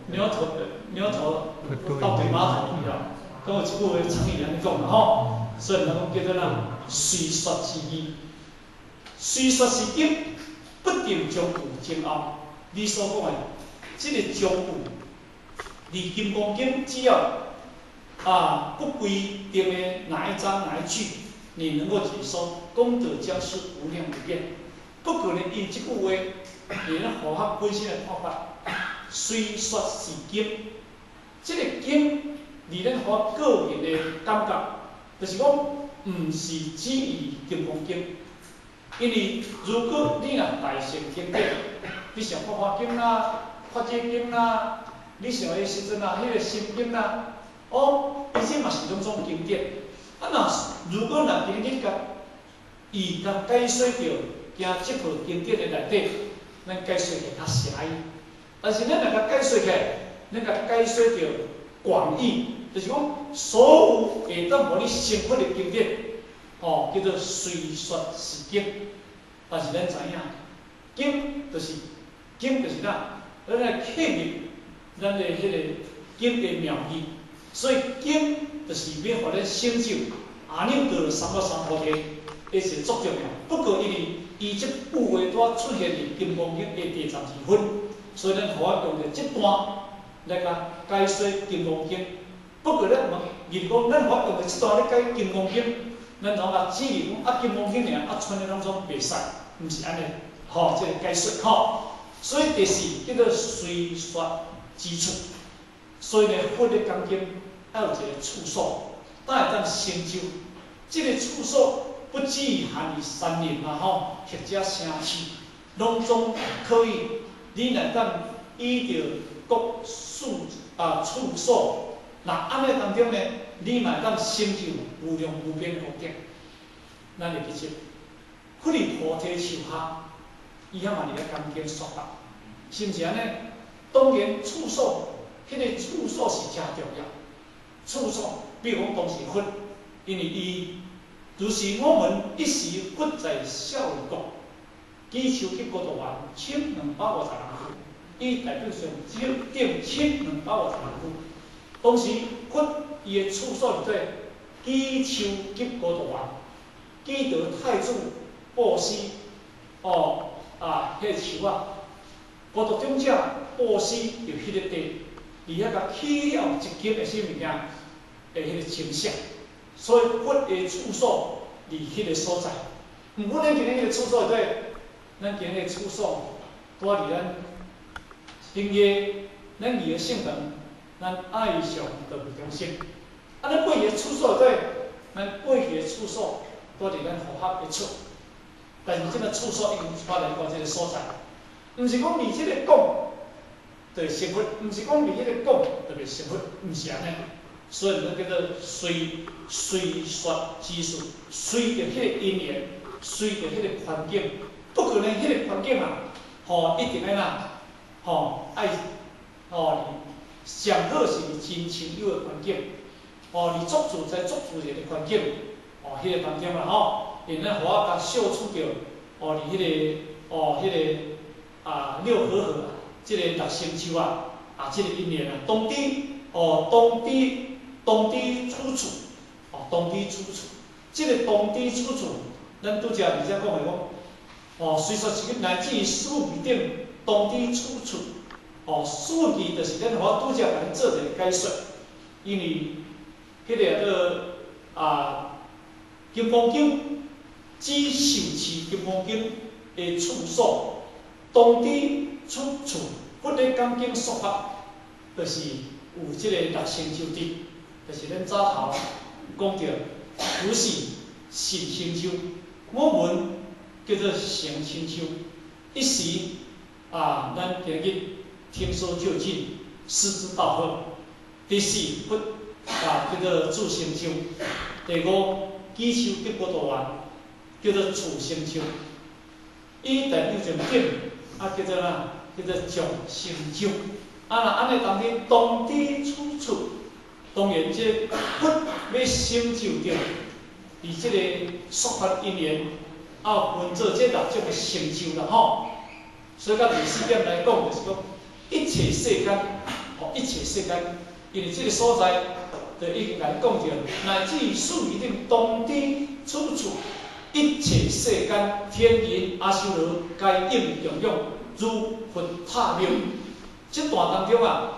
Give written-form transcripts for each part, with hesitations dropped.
牛頭牛頭倒對馬頭去啊，講有一句話成語按呢講啦吼，所以人講叫做哪隨說之義，隨說是經，不定將有前後。你所講的這个將有，佇金剛經只要啊不規定的哪一章哪一句，你能夠解說，功德將是無量無邊。不過呢，伊這句話，佇咱佛學本身的看法，隨說是經，這个經佇咱佛學個人的感覺，就是講，毋是止於金剛經，因為如果你若大乘經典，你像法華經啦、法界經啦，你像彼時陣啊，彼个心經啦，哦，伊這嘛是攏總經典。啊，若如果若今日共伊共解說著行這部經典的內底，咱解說起來較狹義。但是咱若共解說起來，咱共解說著廣義，就是講所有會當予你成佛的經典，吼，叫做隨說是經。但是咱知影，經就是經就是啥？咱來契入咱的彼个經的妙義，所以經就是欲予咱成就阿耨多羅三藐三菩提的一個足重要。不過因為伊這句話拄仔出現佇金剛經的第12分，所以咱予我用著這段來共解說金剛經。不過咱毋認講，咱予我用著這段咧解金剛經，咱通共指認講啊金剛經爾啊賰的攏總袂使，毋是按呢，吼，這個解說吼。所以第四叫做隨說之處。所以呢，佛咧講經愛有一個處所，才會當成就。這个處所不只限於山林啦吼，或者城市，攏總可以。你若當依著各處啊處所，若按呢當中呢，你嘛會當成就無量無邊的功德。咱會記得，佛佇菩提樹下，伊遐嘛佇咧講經說法，是毋是按呢？當然處所，彼个處所是誠重要。處所，比如講當時佛，因為伊就是我們一時佛在舍衛國，祇樹給孤獨園千兩百五十人佛，伊代表上頂千兩百五十人佛。當時佛伊的處所佇佗祇樹給孤獨園，記得太子布施哦啊，彼个樹仔，孤獨長者布施佇彼个地，佇遐共起了一間的啥物件的彼个精舍，所以佛的處所佇彼个所在。毋過咱今日彼个處所佇佗，咱今日的處所拄仔佇咱興業，咱義的聖堂，咱愛上道場中心。啊，咱過去的處所佇佗，咱過去的處所拄佇咱佛學的處。但是這个處所已經帶來到這个所在，毋是講佇這个講就會成佛，毋是講佇彼個講就袂成佛，毋是按呢。所以咱叫做隨隨說之處，隨著彼个因緣，隨著彼个環境。不過呢，彼个環境啊，吼，一定愛哪，吼，愛，吼，上好是真清幽的環境，吼，佇足自在、足自然的環境，吼，彼个當中啦，吼，因咱予我共攝取著，哦，佇彼个，哦，彼个啊，六和合啊，這个六成就啊，啊，這个因緣啊，當地，哦，當地，當地處處，哦，當地處處，這个當地處處，咱拄才佇遮講的講，哦，雖說是來自於四義頂當地處處，哦，四義就是咱予我拄才共恁做一个解說，因為彼个叫做啊《金剛經》只受持《金剛經》的處所，當地處處，佛咧講經說法，就是有這個六成就佇，就是咱早頭講著，如是信成就，我們叫做成成就，一時啊，咱今日聽說究竟，思知道呵。第四，佛啊叫做住成就；第五，祇樹給孤獨園叫做處成就。伊代表上頂啊，叫做哪？叫做眾成就。啊，若按呢當地當地處處，當然這佛欲成就著，佇這個說法因緣，啊，分做這六種的成就啦吼。所以，到第四點來講，就是講一切世間哦，一切世間，因為這個所在就已經共你講著，乃至四義頂當知處處一切世間天人阿修羅皆應供養如佛塔廟。這段當中啊，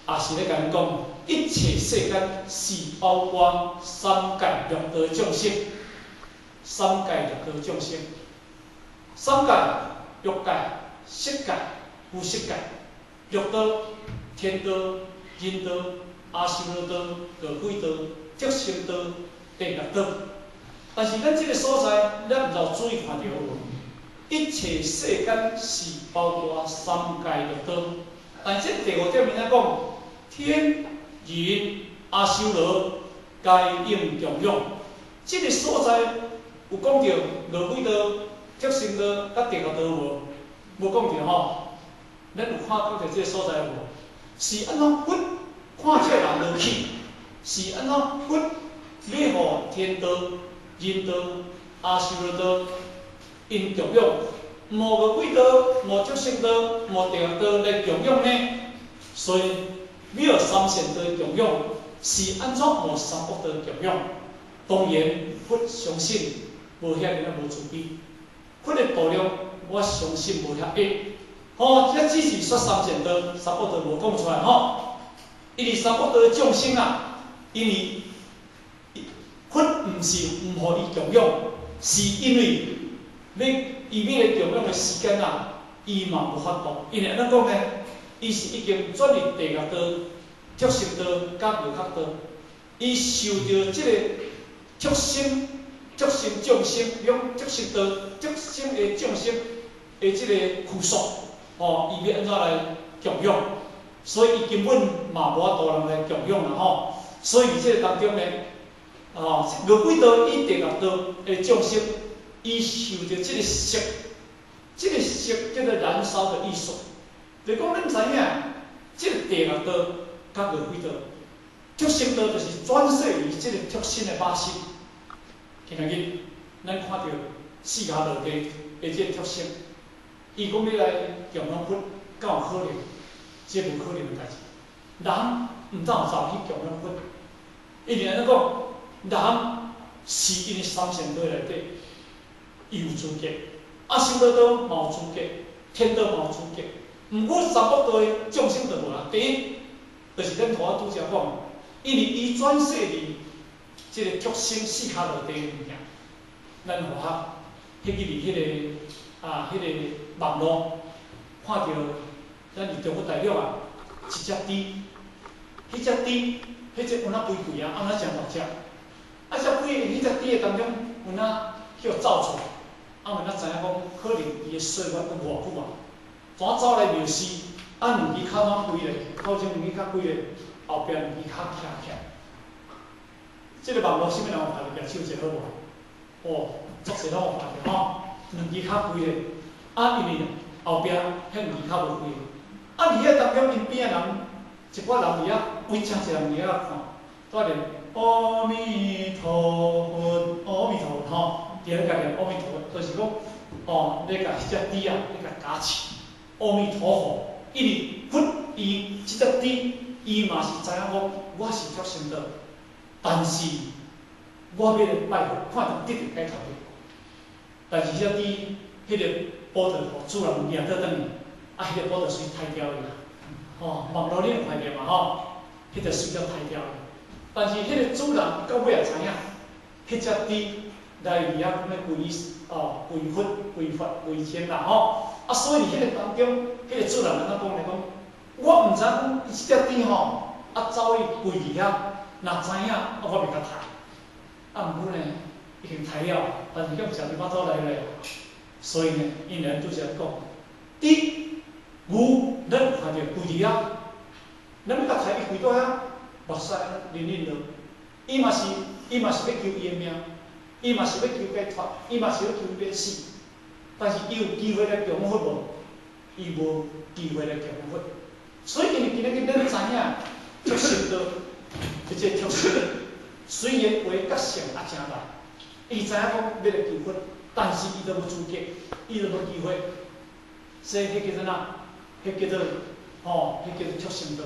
也是咧共咱講，一切世間是包括三界六道眾生，三界六道眾生，三界欲界、色界、無色界，六道天道、人道、阿修羅道、餓鬼道、畜生道、地獄道。但是咱這個所在，咱毋知有注意看著無？一切世間是包括三界六道，但是這第五點伊怎講？天人阿修羅皆應供養。這個所在有講著餓鬼道、畜生道、佮地獄道無？無講著吼。咱有看講著這個所在無？是按怎佛看這個人落去？是按怎佛欲予天道、人道、阿修羅道𪜶供養，無餓鬼道、無畜生道、無地獄道來供養呢？所以欲予三善道供養，是按怎無三惡道供養？當然，佛相信無遐爾仔無慈悲，佛的度量我相信無遐狹。吼，這只是說三善道、三惡道無講出來吼。因為三惡道的眾生啊，因為佛毋是毋予伊供養，是因為欲伊欲來供養的時間啊，伊嘛無法度。因為按怎講呢？伊是已經轉入地獄道、畜生道、佮餓殼道，伊受著這個畜生、畜生眾生，用畜生道、畜生的眾生的這個拘束，吼，伊欲按怎來供養？所以伊根本嘛無法度人來供養啦吼。所以佇這個當中呢，哦，餓鬼道與地獄道的眾生，伊受著這個色，這個色叫做燃燒的意思。就講恁知影，這個地獄道佮餓鬼道，畜生道就是轉世於這個畜生的肉身。今仔日咱看著四跤落地的這個畜生，伊講欲來供養佛，敢有可能？這無可能的代誌。人毋當走去供養佛，因為按怎講？人是因為三善道內底，伊有資格，阿修羅道嘛有資格，天道嘛有資格。毋過三惡道的眾生就無啦。第一，就是咱頭仔拄才講，因為伊轉世佇這個畜生四跤落地的物件，咱予較彼去佇彼個啊，彼個網路看著，咱佇中國大陸啊，一隻豬，彼隻豬，彼隻有哪肥肥啊，啊若誠大隻，啊隻肥彼隻豬的當中有哪叫走錯，啊有哪知影講可能伊的歲月閣偌久啊？怎走來廟時，啊兩支跤怎開咧？頭前兩支跤開咧，後壁兩支跤徛起來。這個網路啥物人有看著？舉手一下好無？哦，足濟攏有看著吼，兩支跤開咧，啊因為後壁彼兩支跤無開，啊佇遐當中𪜶邊仔人，一寡人佇遐，圍誠濟人佇遐看，蹛咧阿彌陀佛，阿彌陀佛吼，佇遐共念阿彌陀佛，就是講，哦，咧共彼隻豬啊，咧共加持。阿彌陀佛，因為佛伊這隻豬，伊嘛是知影講我是畜生道，但是我欲來拜佛，看著得著解脫。但是這豬，彼個寶座予主人掠倒轉去，啊，彼個寶座隨刣掉去啦。吼，網路你有看著嘛吼？彼個隨了刣掉去。但是彼個主人到尾也知影，彼隻豬來佇遐講咧歸哦，歸佛、歸法、歸天啦吼。啊，所以佇彼個當中，彼個主人按怎講咧？講我毋知講伊這隻豬吼，啊走去跪佇遐，若知影，啊我袂共刣。啊，毋過呢，已經刣了，但是予食佇腹肚內咧。所以呢，𪜶來拄才講，豬、牛，咱有看著跪佇遐，咱欲共刣伊跪佇遐，目屎淋淋落，伊嘛是欲求伊的命，伊嘛是欲求解脫，伊嘛是欲求免死。但是伊有機會來供養佛無？伊無機會來供養佛。所以因為今仔日咱知影，畜生道，這個畜生雖然話覺性也誠大，伊知影講欲來求佛，但是伊都無資格，伊都無機會。所以彼叫做哪？彼叫做吼，彼叫做畜生道。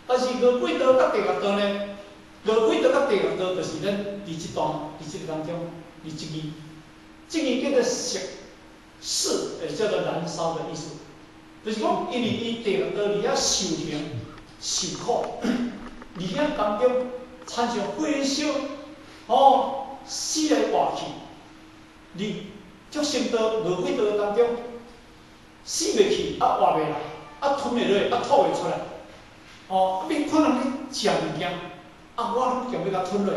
但是餓鬼道佮地獄道呢？餓鬼道佮地獄道就是咱佇這段佇這个當中，佇這字，這字叫做蝕，蝕會叫做燃燒的意思，就是講因為伊地獄道佇遐受刑受苦，佇遐當中親像火燒，吼，死來活去，佇畜生道、餓鬼道當中死袂去，啊活袂來，啊吞袂落，啊吐袂出來，哦，啊你看人咧食物件，啊我攏強欲共吞落，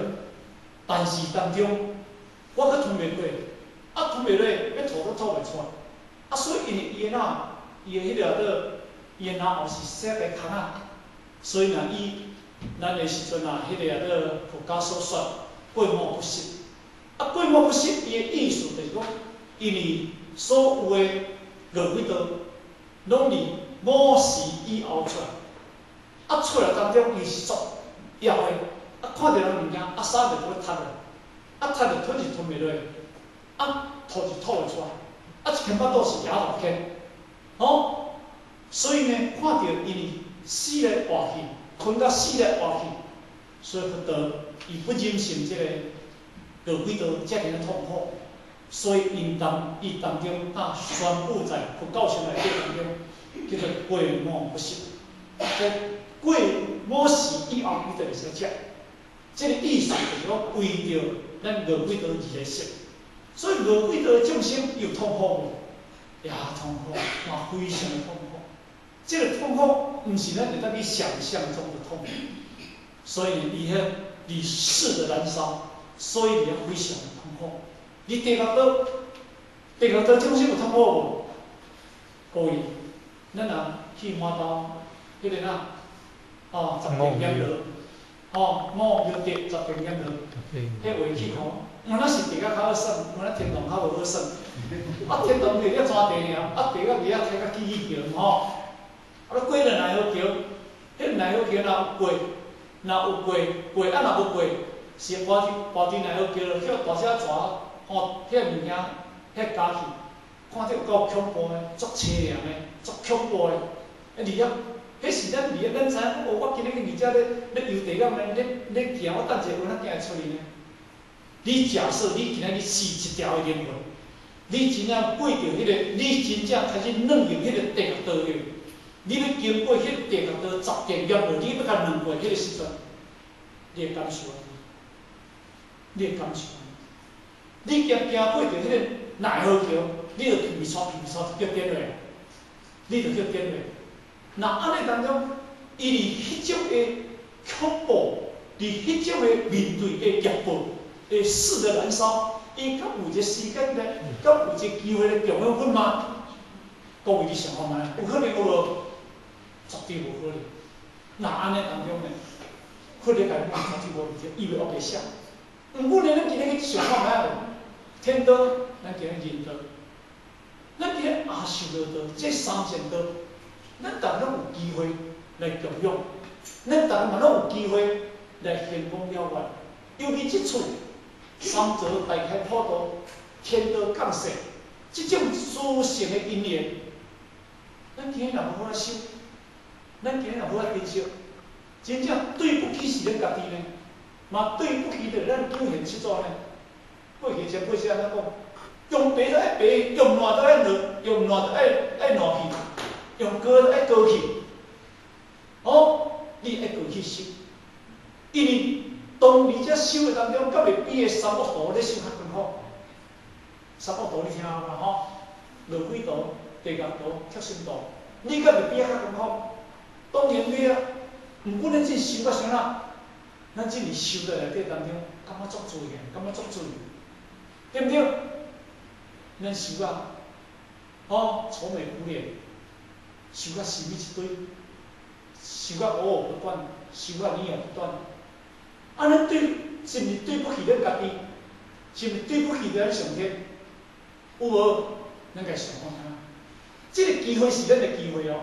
但是當中我閣吞袂過，啊吞袂落，欲吐都吐袂出來，啊所以因為伊的哪，伊的彼个做，伊的腦後是寫白空仔，所以若伊咱的時陣啊，彼个做佛家所說過午不食，啊過午不食，伊的意思就是講，因為所有的餓鬼道，攏佇午時以後出來，啊出來當中伊是足枵的，啊看著人物件，啊啥物都欲吞落，啊吞就吞是吞袂落，啊吐是吐袂出來，啊一間腹肚是額頭坑，吼，所以呢，看著因為死來活去，睏甲死來活去，所以佛陀伊不忍心這个餓鬼道遮爾仔痛苦，所以𪜶當伊當中啊宣布在佛教書內底當中，叫做過午不食。這過午時以後，伊就會使食。這个意思就是講，為著咱餓鬼道而來設。所以餓鬼道的眾生有痛苦無？也痛苦，嘛非常的痛苦。這个痛苦毋是咱會當去想象中的痛苦。所以伊彼佇識的燃燒，所以伊非常的痛苦。佇地獄道，地獄道眾生有痛苦無？各位，咱若去滿豆，彼个哪？哦，十殿閻羅，哦，五蘊地十殿閻羅，彼話去看，有哪是地獄較好耍，有哪天堂較無好耍。啊，天堂佇遐抓地爾，啊，地獄佇遐睇甲起起橋吼。啊，過了奈何橋，彼個奈何橋若有過，若有過，過啊若無過，是跋跋佇奈何橋，予大隻蛇吼，彼个物件，彼咬去，看著有夠恐怖的，足淒涼的，足恐怖的。啊，佇遐，彼是咱佇遐，咱知影哦，我今日佇遮咧咧遊地獄呢，咧咧行，我等一下有哪行會出去呢？你假設你今仔日是一條的靈魂，你真正過著彼个，你真正開始軟入彼个地獄道去，你欲經過彼个地獄道十殿閻羅，你欲共軟過彼个時陣，你會感受按怎？你會感受按怎？你行行過著彼個奈何橋，你就皮皮挫皮皮挫就叫點落，你就叫點落。若按呢當中，伊佇彼種的恐怖，佇彼種的面對的業報的識的燃燒，伊敢有一個時間咧，敢有一個機會來供養佛嗎？各位你想看覓？有可能有無？絕對無可能。若按呢當中呢，佛咧共你講絕對無毋對，伊袂烏白寫。毋過呢，咱今日去想看覓無？天道，咱今日人道，咱今日阿修羅道，這三善道，咱逐个攏有機會來供養，咱逐个嘛攏有機會來行功了願。尤其這次三座大開普度，天道降世，這種殊勝的因緣，咱今日若無好來修，咱今日若無好來珍惜，真正對不起是咱家己呢，嘛對不起著咱九賢七祖呢。過去前輩是按怎講？用白就愛白，用爛就愛爛，用爛就愛愛爛去，用高就愛高去。哦，你愛過去修，因為當你這修的當中，敢會比彼三惡道咧修較艱苦？三惡道你聽過無吼？餓鬼道、地獄道、畜生道，你敢會比遐較艱苦？當然袂啊。毋過咱這修到啥啦？咱這裡修在內底當中，感覺足自然，感覺足自然，對毋對？咱修啊，吼，愁眉苦臉，修甲是非一堆，修甲烏烏不斷，修甲你也不斷。按呢對，是毋是對不起咱家己？是毋是對不起咱上天？有無？咱共想看覓？這个機會是咱的機會哦。